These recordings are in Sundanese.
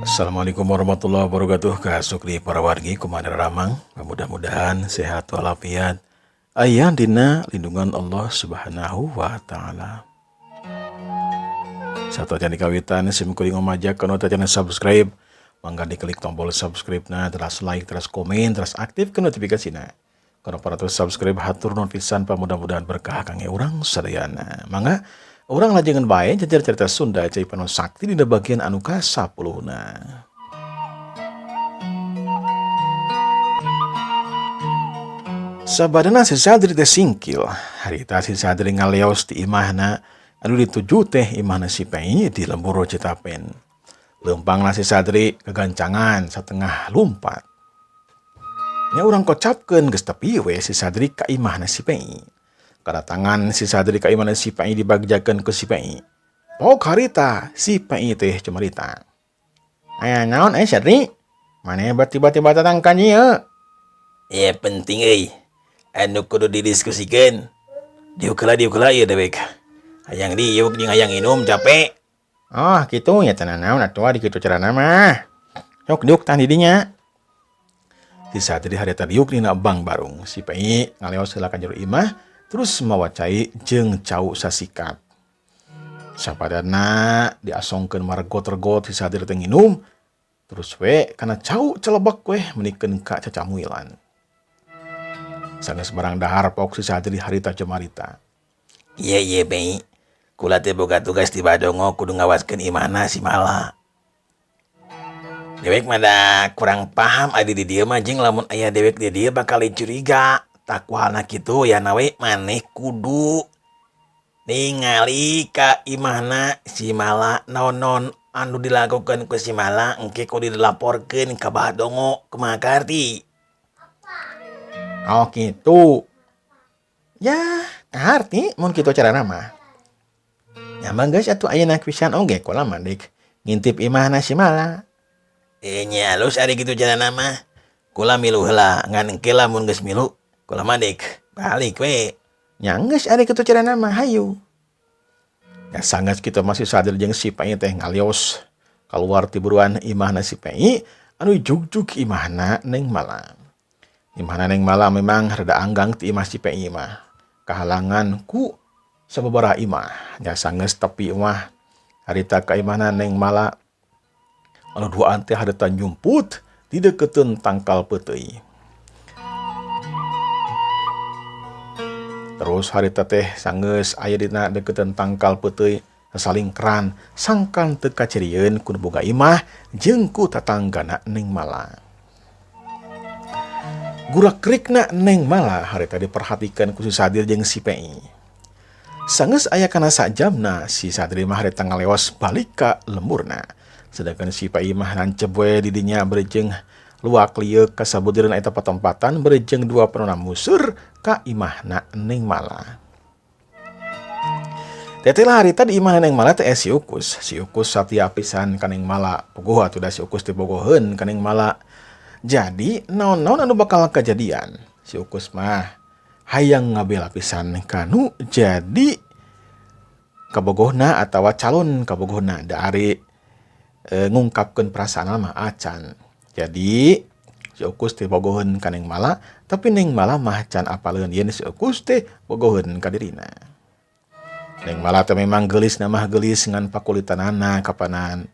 Assalamualaikum warahmatullahi wabarakatuh. Kasukri para wargi, kumaha ramang? Mudah-mudahan sehat walafiat, aya dina lindungan Allah Subhanahu wa Ta'ala. Satu aja dikawitan, sim kuring ngomajak kanu channel subscribe, mangga diklik tombol subscribe nah, terus like, terus komen, terus aktifkan notifikasi. Nah, kalau para terus subscribe, hatur nuhun pisan, mudah-mudahan berkah kangge urang sadayana. Mangga urang lajengan bae jajar cerita Sunda Cai Panon Sakti di bagian anu ka-10 na. Sabadana si Sadri teh singkil. Harita si Sadri ngaleos di imahna anu dituju teh imahna si Pei di lembur Citapen. Lempangna si Sadri kegancangan setengah lumpat. Nya urang kocapkeun geus tepi we si Sadri ka imahna si Pei. Kedatangan si Sadri ka imahna si Pei dibagjakeun ku si Pei. Pok harita si Pei teh cumarita. "Aya naon eh, Sadri? Maneh tiba-tiba datang ka dieu?" Ya, penting euy. Anu kudu didiskusikeun. Diuk heula, diuk heula ieu dewek. Hayang diuk jeung hayang inum, capek. "Oh, kitu ya, teu naon atuh di kitu carana mah. Sok diuk tah di dinya." Si Sadri harita diuk dina bang barung. Si Pei ngaleos heula ka jero imah terus mawa cai jeung cau sasikat. Sapadana diasongkeun maregot-regot si Sadri teh nginum. Terus we kana cau celebek we menikeun ka cacamuilan. Sanes barang dahar pok si Sadri harita cemarita. Iya, Pei. Kula teh boga tugas di Badongo, kudu ngawaskeun imahna si Mala. Dewek mah da kurang paham adi di dieu mah, jeung lamun aya dewek di dieu bakal curiga. Tah, ku halna kitu ya nawe maneh kudu ningali ka imahna si Mala, naon-naon anu dilakukan ku si Mala engke kudu dilaporkeun ka Badongo, kumaha kaharti? "Oh, gitu. Ya, kaharti mun kitu carana mah. Ya mah geus atuh, ayeuna pisan oge kula mah dek ngintip imahna si Mala." Eh, nya alus ari kitu carana mah. Kula milu heula, ngan engke lamun geus milu kula mah dek balik we. "Nya geus, ari kitu carana mah hayu." Ya sanggeus kitu mah si Sadri jeung si Pei teh ngalios keluar ti buruan imahna si Pei anu jugjug imahna Neng Mala. Imahna Neng Mala memang rada anggang ti imah si Pei mah. Kahalangan ku sababaraha imah. Nya sanggeus tepi mah harita ka imahna Neng Mala anu duaan teh harita nyumput di deketeun tangkal peuteuy. Terus harita teh sanggeus aya dina deketeun tangkal peuteuy sasalingkran sangkan teu kacirieun ku nu boga imah jeung ku tatanggana Neng Mala. Gurak-gerikna Neng Mala harita diperhatikan ku si Sadri jeung si Pei. Sanggeus aya kana sajamna si Sadri mah harita ngaleos balik ka lemburna. Sedangkan si Pei mah nancep we di dinya bari jeung luak lieuk ka sabudireun eta patempatan bari jeung dua penona musur ka imahna Neng Mala. Teteh lah harita di imahna Neng Mala teh si Ukus. Si Ukus satia pisan ka Neng Mala. Puguh atuh da si Ukus teh bogoheun ka Neng Mala. Jadi naon-naon anu bakal kejadian, si Ukus mah hayang ngabela pisan kanu jadi kabogohna atawa calon kabogohna, da ari ngungkapkeun perasaan mah acan. Jadi si Ukus teh bogoheun ka Neng Mala, tapi Neng Mala mah can apaleun yen si Ukus teh bogoheun ka dirina. Neng Mala teh memang geulis mah geulis, ngan pakulitanana kapanan.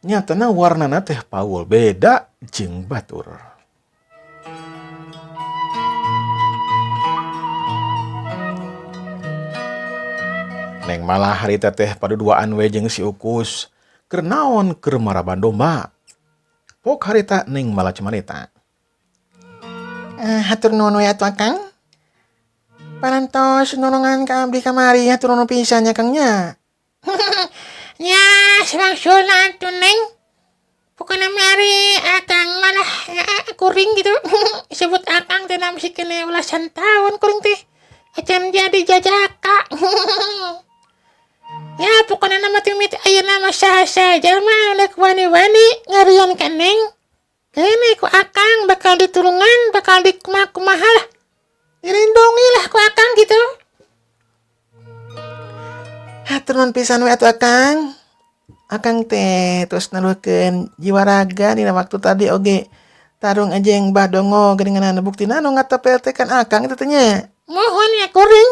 Nyatana warnana teh paul beda jeung batur. Neng Mala harita teh paduduaan we jeung si Ukus. Keur naon? Keur maraban domba. Pok harita Neng Mala cumarita. "Hatur nuhun we atuh, Akang. Parantos nolongan ka abdi kamari, hatur nuhun pisan nya, Kang, nya." "Ya, sewangsulna atuh, Neng. Pokoknya mari akang malah ya, kuring gitu. Sebut akang teh masih kena belasan tahun kuring teh. Acan jadi jajaka. Ya, pokoknya nama timit ayeuna mah saha jalma ulah wani-wani ngarian ka Neng. Kene ku akang bakal ditulungan, bakal dikumaha-kumaha lah. Dilindungi lah ku akang gitu." "Hatur nuhun pisan we atuh, Akang." Akang teh terus naruhkeun jiwa raga dina waktu tadi oge tarung jeung Bah Dongo geuningan buktina anu ngatepel teh kan akang teh nya. Mohon ya kuring.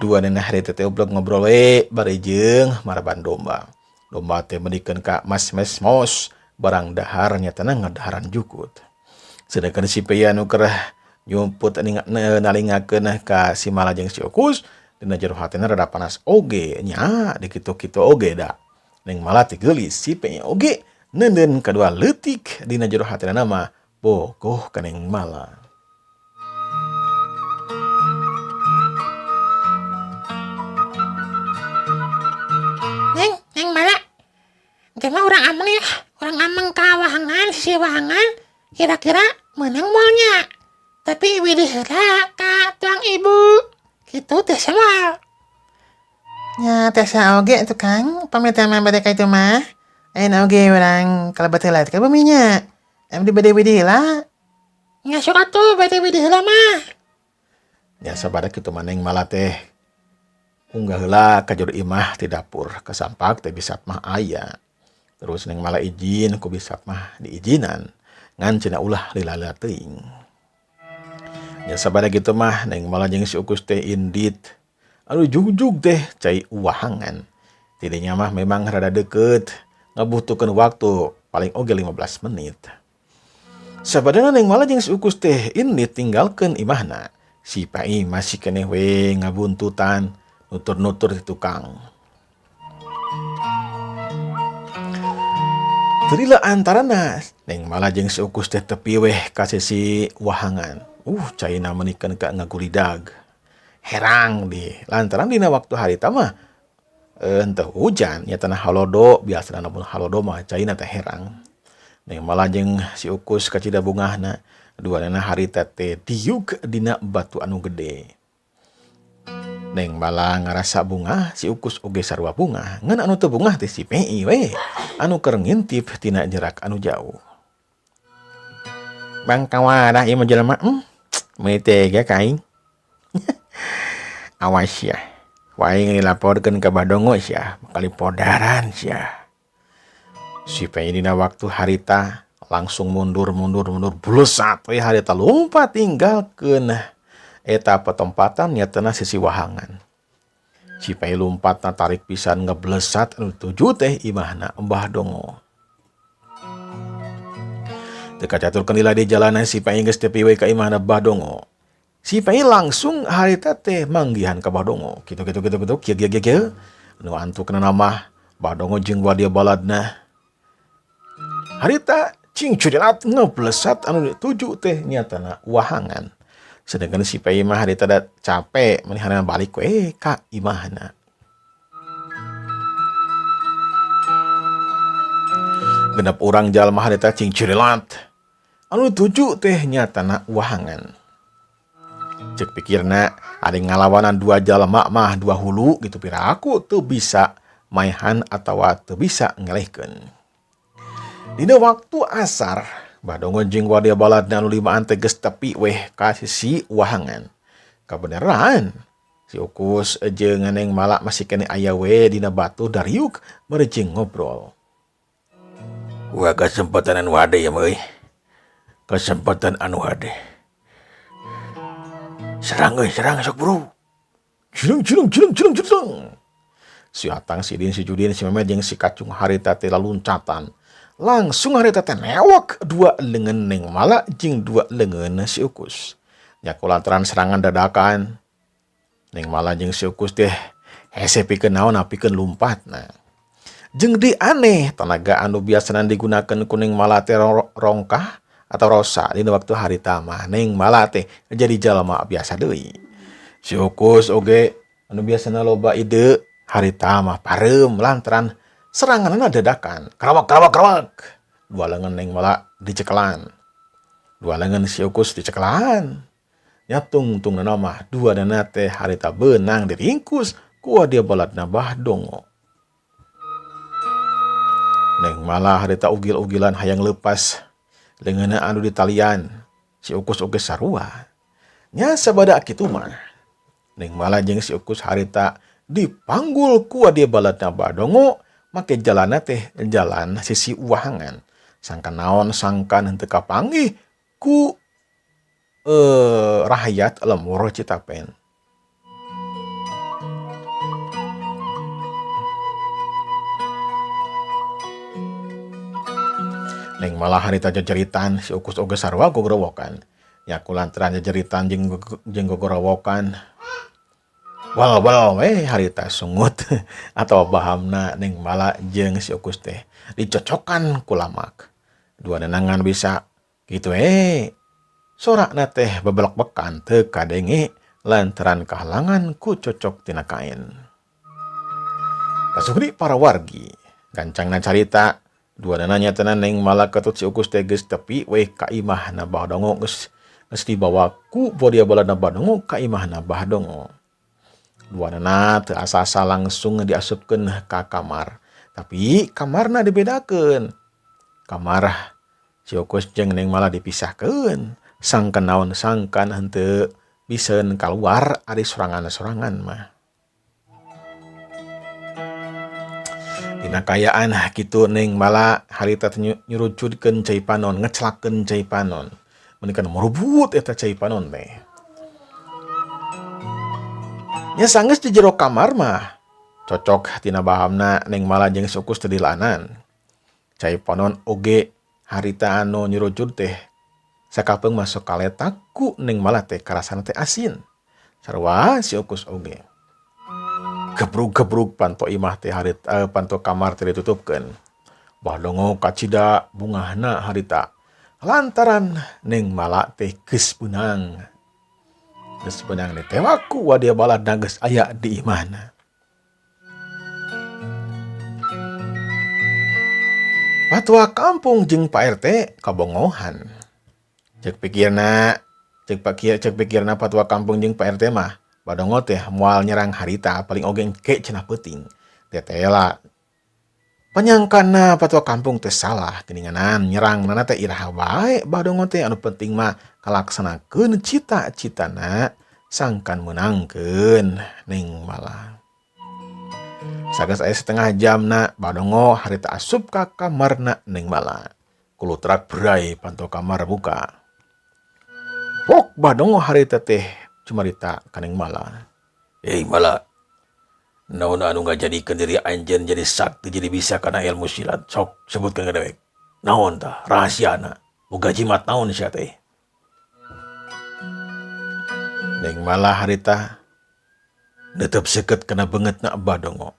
Dua nena harita teh oblog ngobrol we bari jeung maraban domba. Domba teh meunikeun ka Mas Mes Mos barang dahar nyatana ngadaharan jukut. Sedangkan si Pei anu keur nyumput nalingakeun ka si Mala jeung si Ukus dina jero hatena rada panas oge nya dikitu-kitu oge da. Neng Mala teh geulis si Pei oge neuneun kadua leutik dina jero hatena mah bogoh ka Neng Mala. Neng Mala, gimana orang ameng ya? Orang ameng ka wahangan, sisi wahangan, kira-kira menang moalnya. Tapi widih heula ka tuang ibu. Kitu teh sama. Nya teh oge tuh Kang, pamit mah bade ka itu mah. Ayeuna oge urang kalebet heula ka bumi nya. Abdi bade widih heula. Nya sok atuh bade widih heula mah. Nya sabada kitu mah Neng Mala teh. Unggah heula ka jero imah ti dapur, kasampak teh bisat mah aya. Terus Neng Mala izin ku bisat mah diizinan, ngan cenah ulah lila-lila teuing. Nya sabada kitu mah Neng Mala jeung si Ukus teh indit. Anu jugjug teh cai uwahangan. Tidinya mah memang rada deket, ngabutuhkeun waktu paling oge 15 menit. Sabadana Neng Mala jeung si Ukus teh indit tinggalkeun imahna. Si Pai masih keneh we ngabuntutan nutur-nutur di tukang. Terila antarana Neng Mala jeung si Ukus teh tepi weh ka sisi wahangan. Caina meunikeun ka ngagulidag. Herang di lantaran dina waktu harita mah henteu hujan nya tanah halodo biasana lamun halodo mah caina teh herang. Neng Mala jeung si Ukus kacida bungahna duanana harita teh diuk dina batu anu gede. Neng Mala ngarasa bungah, si Ukus oge sarua bungah. Ngan anu teu bungah teh si Pei we, anu keur ngintip tina jarak anu jauh. Bang kawarah ieu mah jelema, meuni tega ka aing. Awas sia. Wae dilaporkeun ka Badongo sia, bakal podaran sia. Si Pei dina waktu harita langsung mundur mundur mundur blesat we harita lompat tinggalkeun eta petempatan nyatana sisi wahangan. Si Pai lumpatna tarik pisan ngeblesat anu tuju teh imahna Mbah Dongo. Teu kacaturkeun lila di jalanan si Pai geus tepi we ka imahna Mbah Dongo. Si Pai langsung harita teh manggihan ka Mbah Dongo. Kitu kitu kitu kitu kieu kieu kieu. Nu antukna mah Mbah Dongo jeung wadia baladna. Harita cing cudilat ngeblesat anu tuju teh nyatana wahangan. Sedangkan si Pai mah harita da capek meni balik we ka imahna. Genep urang jalma harita cing curilat. Anu tuju teh nyatana wahangan. Cek pikirna ari ngalawanan dua jalma mah dua hulu gitu piraku teu bisa maehan atawa teu bisa ngelehkeun. Dina waktu asar Badongo jeung wadia baladna anu limaan teh geus tepi weh ka sisi wahangan. Kabeneran si Ukus jeung Neng Mala masih keneh aya we dina batu dariuk merejing ngobrol. Wah kesempatan anu hade ya meuy. Kesempatan anu hade. Serang euy, serang sok buru. Cilung cilung cilung cilung cilung. Si Atang, si Din, si Judin, si Memet jeung si Kacung harita teh laluncatan. Langsung harita teh newek dua leungeun Neng Mala jeung dua leungeun si Ukus. Nya kulantaran serangan dadakan. Neng Mala jeung si Ukus teh hese pikeun naon pikeun lumpatna. Jeung di aneh tenaga anu biasana digunakeun ku Neng Mala teh rongkah atau rosa dina waktu harita mah Neng Mala teh jadi jalma biasa deui. Si Ukus oge anu biasana loba ide harita mah pareum lantaran seranganna dadakan. Kerawak kerawak kerawak. Dua lengan Neng Mala dicekelan. Dua lengan si Ukus dicekelan. Nya tungtung mah dua dana teh harita beunang diringkus ku dia baladna Bah Dongo. Neng Mala harita ugil-ugilan hayang lepas leungeunna anu ditalian. Si Ukus oge sarua. Nya sabada kitu mah. Neng Mala jeung si Ukus harita Dipanggul ku dia baladna Badongo make jalanna teh jalan sisi uahangan. Sangkan naon sangkan henteu kapanggih ku rakyat lemur Citapen. Neng malah harita jejeritan si Ukus oge sarua gogorowokan. Ya kulantaran jejeritan jeung gogorowokan. Wal-wal we harita sungut atau bahamna Neng Mala jeung si Ukus teh dicocokan ku lamak. Dua nenangan bisa gitu Sorakna teh bebelek-bekan teu kadenge lantaran kahalangan ku cocok tina kain. Kasukri para wargi gancangna carita dua dananya tenan Neng Mala ketut si Ukus teh geus tepi we ka imahna Badongo geus dibawa ku bodia balana Badongo ka imahna Badongo. Dua dana teu asa-asa langsung diasupkeun ka kamar, tapi kamarna dibedakeun. Kamar si Ukus jeung Neng Mala dipisahkeun. Sangkan naon sangkan henteu biseun kaluar ari sorangan-sorangan mah. Dina kayaan kitu Neng Mala harita teh nyurucudkeun cai panon, ngecelakeun cai panon. Meunikan merubut eta cai panon teh. Nya sanggeus di jero kamar mah cocok tina bahamna Neng Mala jeung si Ukus teh dilanan. Cai panon oge harita anu nyurucud teh sakapeung masuk kaletak ku Neng Mala teh karasana teh asin. Sarua si Ukus oge. Gebrug-gebrug panto imah teh harita panto kamar teh ditutupkeun. Badongo kacida bungahna harita. Lantaran Neng Mala teh geus beunang. Geus beunang ditewak ku wadia baladna geus aya di imahna. Patua kampung jeung Pak RT kabongohan. Cek pikirna patua kampung jeung Pak RT mah Badongo teh moal nyerang harita paling oge engke cenah peuting. Tetela panyangkana patua kampung teh salah geuninganan nyerang nana teh iraha wae Badongo teh anu penting mah kalaksanakeun cita-citana sangkan meunangkeun Neng Mala. Sageus aya setengah jamna Badongo harita asup ka kamarna Neng Mala. Kulutrak berai panto kamar buka. Pok Badongo harita teh cumarita ka Neng Mala. Mala, naon anu ngajadikeun diri anjeun jadi sakti jadi bisa kana ilmu silat? Sok sebutkeun ka dewek. Naon tah rahasiana? Boga jimat naon sia teh? Neng Mala harita netep seukeut kana beungeutna Badongo.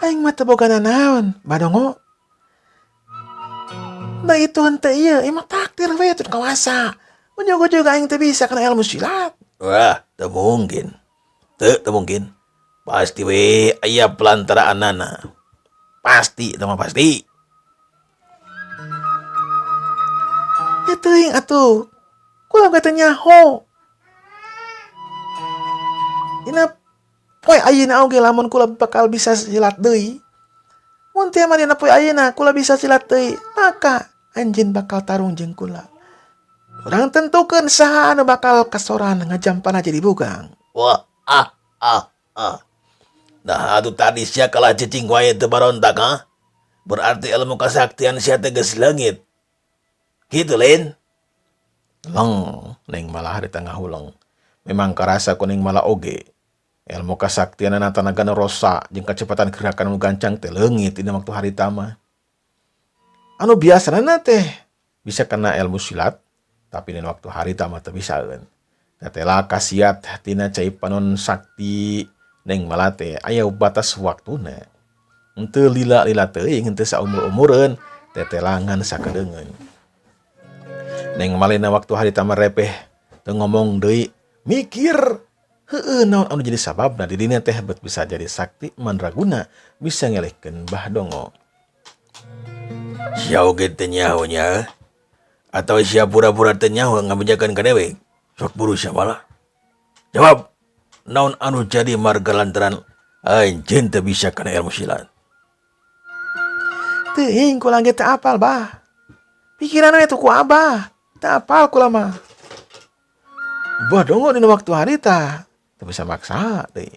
Aing mah teu boga nanaon, Badongo. Da itu henteu ieu, emang takdir we teu kawasa. Mun juga aing teu bisa kana ilmu silat. Wah, teu mungkin. Teu mungkin. Pasti we aya pelantaraanana. Pasti, itu mah pasti. Ya teuing atuh. Kula ge teu nyaho. Dina poe ayeuna oge lamun kula bakal bisa silat deui. Mun teu mah dina poe ayeuna kula bisa silat deui, maka anjeun bakal tarung jeung kula. Urang tentukeun saha anu bakal kasoran ngajampana jadi bugang. Wah, ah. Nah, atuh tadi sia kalah cicing wae teu barontak, ha? Berarti ilmu kasaktian sia teh geus leungit. Kitu, Lin. Leng, Neng Mala harita ngahuleng. Memang karasa ku Neng Mala oge. Ilmu kasaktianana tanagana rosa jeung kecepatan gerakan nu gancang teh leungit dina waktu harita mah. Anu biasana teh bisa kena ilmu silat, tapi dina waktu harita mah teu bisaeun. Tetela kasiat tina cai panon sakti Neng Mala teh aya batas waktuna. Henteu lila-lila teuing henteu saumur-umureun tetela ngan sakedeungeun. Neng Mala dina waktu harita mah repeh teu ngomong deui, mikir heueuh naon anu jadi sababna dirina teh bet bisa jadi sakti mandraguna bisa ngelehkeun Badongo. Sia oge teu nyaho nya atau sia pura-pura teu nyaho ngabejakeun ka dewek. Sok buru sia malah. Jawab, naon anu jadi marga lantaran anjeun teu bisa kana ilmu silat? Teuing kula ge teu apal, Bah. Pikiran we tuh ku Abah. Teu apal kula mah. Badongo dina waktu harita teu bisa maksa deui.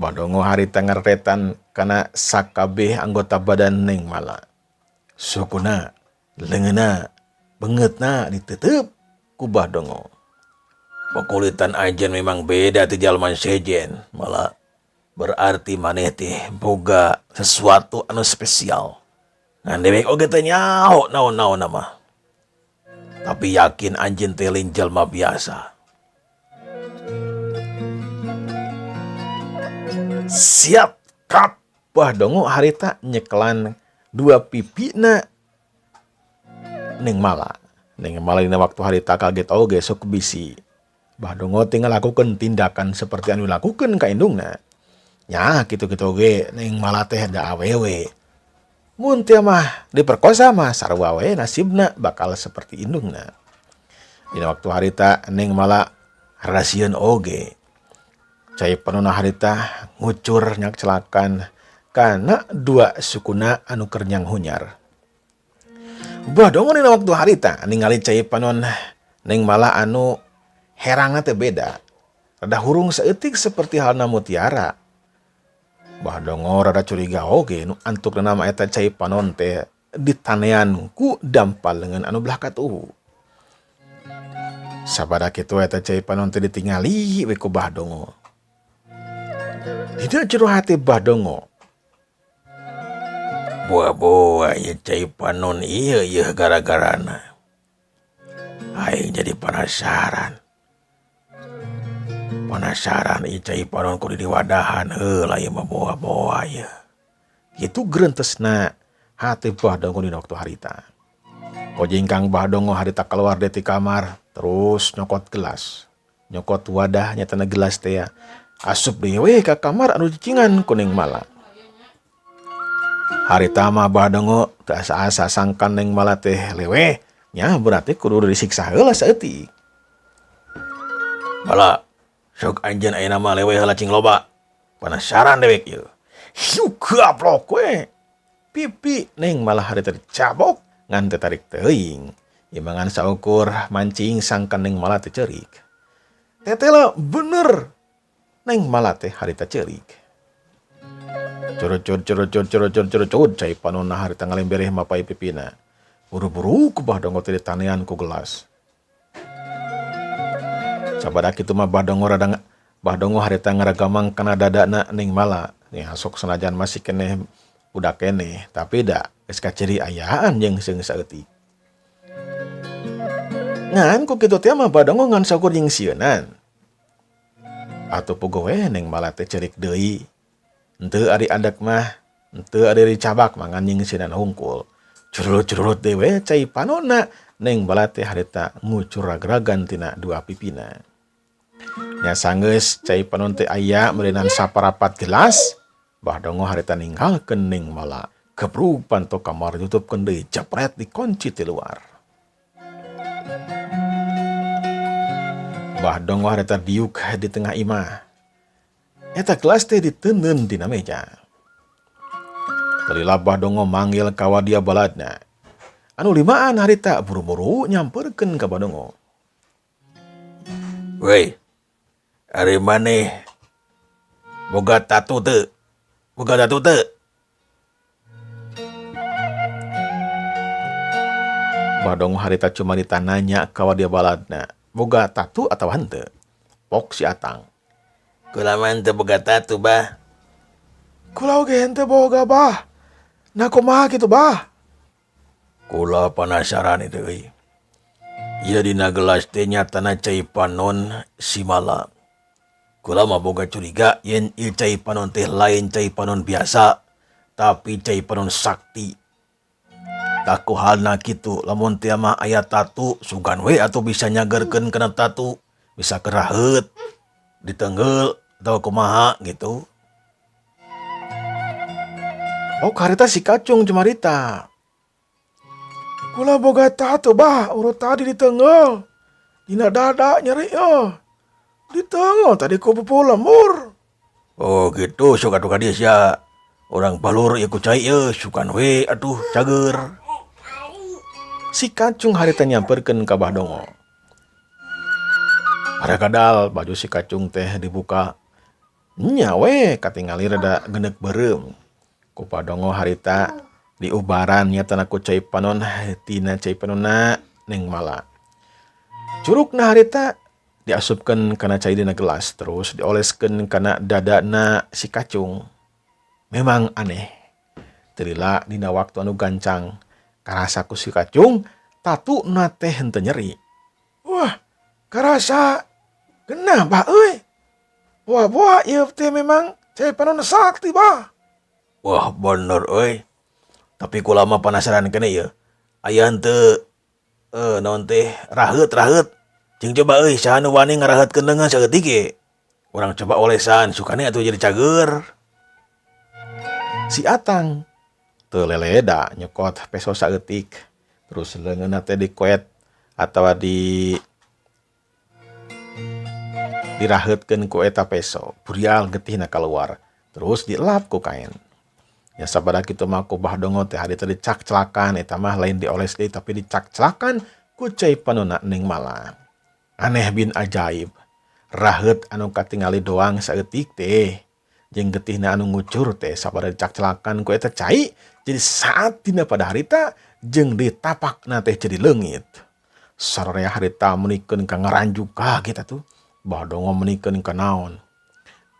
Bah Dongo harita ngareretan kana sakabeh anggota badan Neng Mala. Sukuna, leungeunna, beungeutna diteuteup ku Bah Dongo. Pakulitan anjeun memang beda ti jalma sejen, malah berarti maneh teh boga sesuatu anu spesial. Ngan dewek oge teu nyaho naon-naonna mah. Tapi yakin anjeun teh lain jalma biasa. Siap kap. Bah Dongo harita nyekelan dua pipina Neng Mala. Neng Mala dina waktu harita kaget oge sok bisi. Bah Dongo teh ngalakukeun tindakan seperti anu dilakukeun ka indungna. Nya kitu-kitu oge Neng Mala teh da awewe. Mun teu mah diperkosa mah sarua we nasibna bakal seperti indungna. Dina waktu harita Neng Mala rasieun oge. Cai panonna harita ngucur nyak celakan kana dua sukuna anu keur nyanghunyar. Bah Dongo dina waktu harita ningali cai panon Neng Mala anu herangna teh beda. Rada hurung saeutik seperti halna mutiara. Bah Dongo rada curiga oge nu antukna mah eta cai panon teh ditanean ku dampal leungeun anu belah katuhu. Sabada kitu eta cai panon teh ditingali we ku Bah Dongo. Dina jero hati Bah Dongo. Buah-buah ieu cai panon ieu ieu gara-garana. Aing jadi penasaran. Penasaran ieu cai panon kudu diwadahan heula ieu mah boa-boa ieu. Kitu gerentesna hati Bah Dongo dina waktu harita. Kojingkang Bah Dongo harita keluar dari kamar terus nyokot gelas. Nyokot wadah nyatana gelas teh ya. Asup deui we ka kamar anu cicingan ku Neng Mala. Harita mah Bah Dongo teu asa-asa sangkan Neng Mala teh leweh, nya berarti kudu disiksa heula saeutik. Mala, sok anjeun ayeuna mah leweh heula cing loba. Penasaran dewek ieu. Hiu gaplok we. Pipi Neng Mala harita dicabok ngan teu tarik teuing. Imangan saukur mancing sangkan Neng Mala teh ceurik. Tetela bener. Neng Mala teh harita ceurik. Curucut curucut curucut curucut cai panonna harita ngalembereh mapai pipina. Buru-buru ku Bah Dongo teh ditanean ku gelas. Sabada kitu mah Bah Dongo rada Bah Dongo harita ngaragamang kana dadana Neng Mala. Nih sok senajan masih keneh budak keneh, tapi da geus kaciri ayaan jeung seung saeutik. Ngan ku kitu teh mah Bah Dongo ngan saukur jeung sieunan. Atuh puguh we Neng Mala teh ceurik deui. Henteu ari andak mah, henteu ari dicabak mah ngan nyingsieunan hungkul. Curut-curut deui we cai panonna Neng Mala teh harita ngucur ragragan tina dua pipina. Nya sanggeus cai panon teh aya meureunan saparapat gelas, Bah Dongo harita ninggalkeun Neng Mala. Kebrug panto kamar ditutupkeun deui jepret dikunci ti luar. Bah Dongo harita diuk di tengah imah. Eta gelas teh diteundeun dina meja. Telila Bah Dongo manggil ka wadia baladna. Anu limaan harita buru-buru nyamperkeun ka Bah Dongo. Woi, ari maneh boga tatu teu? Boga tatu teu? Bah Dongo harita cuma ditananya ka wadia baladna. Boga tatu atau henteu? Pok si Atang. Kula mah henteu boga tatu, Bah. Kula oge henteu boga, Bah. Nah kumaha kitu, Bah? Kula penasaran itu euy. Ieu dina gelas teh nyatana cai panon si Mala. Kula mah boga curiga yen ieu cai panon teh lain cai panon biasa, tapi cai panon sakti. Taku halna kitu, lamun teh mah aya tatu, sugan we atuh bisa nyagerkeun kana tatu, bisa keraheut, ditenggel atau kumaha gitu. Oh, karita si kacung cumarita. Kula boga tatu, Bah, urut tadi ditenggel. Dina dada nyeri yo. Ditenggel tadi ku pupu lemur. Oh gitu, sok atuh ka dieu sia. Urang balur ieu ku cai ieu, sugan we atuh cager. Si kacung harita nyamperkeun ka Bah Dongo. Kadal baju si kacung teh dibuka. Nya we katingali rada genek beureum. Ku Padongo harita diubaran nyatana ku cai panon tina cai panonna Neng Mala. Curugna harita diasupkeun kana cai dina gelas terus dioleskeun kana dadana si Kacung. Memang aneh. Teu lila dina waktu anu gancang karasa ku si Kacung tatuna teh henteu nyeri. Wah, karasa genah bah euy. Wah, buah ieu teh memang cai panon sakti bah. Wah, bener euy. Tapi kula mah penasaran keneh ieu. Aya henteu naon teh raheut-raheut. Jeung coba euy saha nu wani ngaraheutkeun leungeun saeutik ge. Urang coba olesan sukane atuh jadi cager. Si Atang teu leleda nyokot peso saeutik. Terus leungeunna teh dikoet atawa di diraheutkeun ku eta peso. Burial getihna keluar. Terus dilap ku kain. Ya sabada kitu mah ku Bah Dongo teh harita dicak-celakan eta mah lain dioles deui tapi dicak-celakan ku cai panonna Neng Mala. Aneh bin ajaib. Raheut anu katingali doang saeutik teh jeung getihna anu ngucur teh sabada dicak-celakan ku eta cai jadi saat dina pada harita jeung ditapakna teh jadi leungit. Sararea harita meunikeun ka ngaranjuk kaget atuh. Bah Dongo meunikeun ka naon.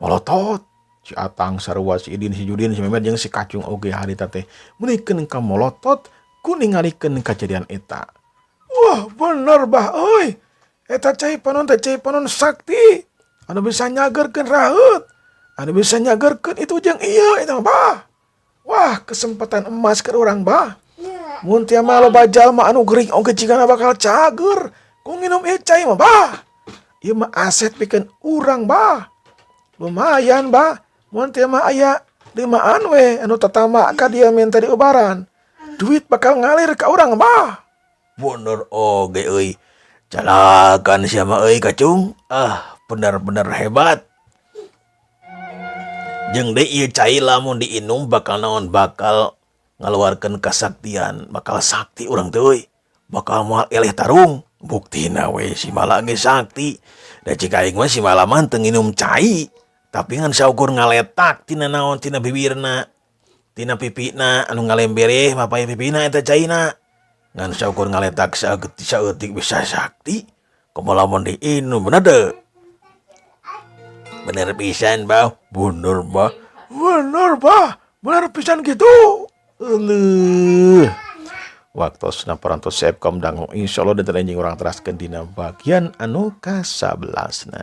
Molotot si Atang sarua si Idin si Judin si Memet jeung si Kacung oge harita teh meunikeun ka molotot ku ningalikeun kajadian eta. Wah, bener bah euy. Eta cai panon teh cai panon sakti. Anu bisa nyagerkeun raheut. Anu bisa nyagerkeun itu jeung ieu eta mah bah. Wah, kesempatan emas keur urang bah. Mun tia mah loba jalma anu gering oge jigana bakal cager ku nginum ieu cai mah bah. Ieu mah aset pikeun urang bah. Lumayan bah. Mun tia mah aya limaan we anu tatama ka dia minta diubaran. Duit bakal ngalir ka urang bah. Bener oge euy. Calakan sia mah euy Kacung. Ah, bener-bener hebat. Jeung deui ieu cai lamun diinum bakal naon bakal ngaluarkeun kasaktian, bakal sakti urang teh euy. Bakal moal eleh tarung. Buktina we si Mala ge sakti. Da cik aing mah si Mala mah teu nginum cai, tapi ngan saukur ngaletak tina naon tina bibirna, tina pipina anu ngalembereh mapay pipina eta caina. Ngan saukur ngaletak saeutik saeutik bisa sakti. Komo lamun diinum bener teu? Bener pisan, Bah. Bener, Bah. Bener, Bah. Bener pisan gitu. Euleuh. Waktosna parantos seep kaum dangu insyaallah dinten enjing urang teraskeun dina bagian anu ka-11na.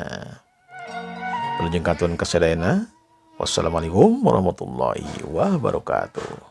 Wilujeng kantun kasadayana. Wassalamualaikum warahmatullahi wabarakatuh.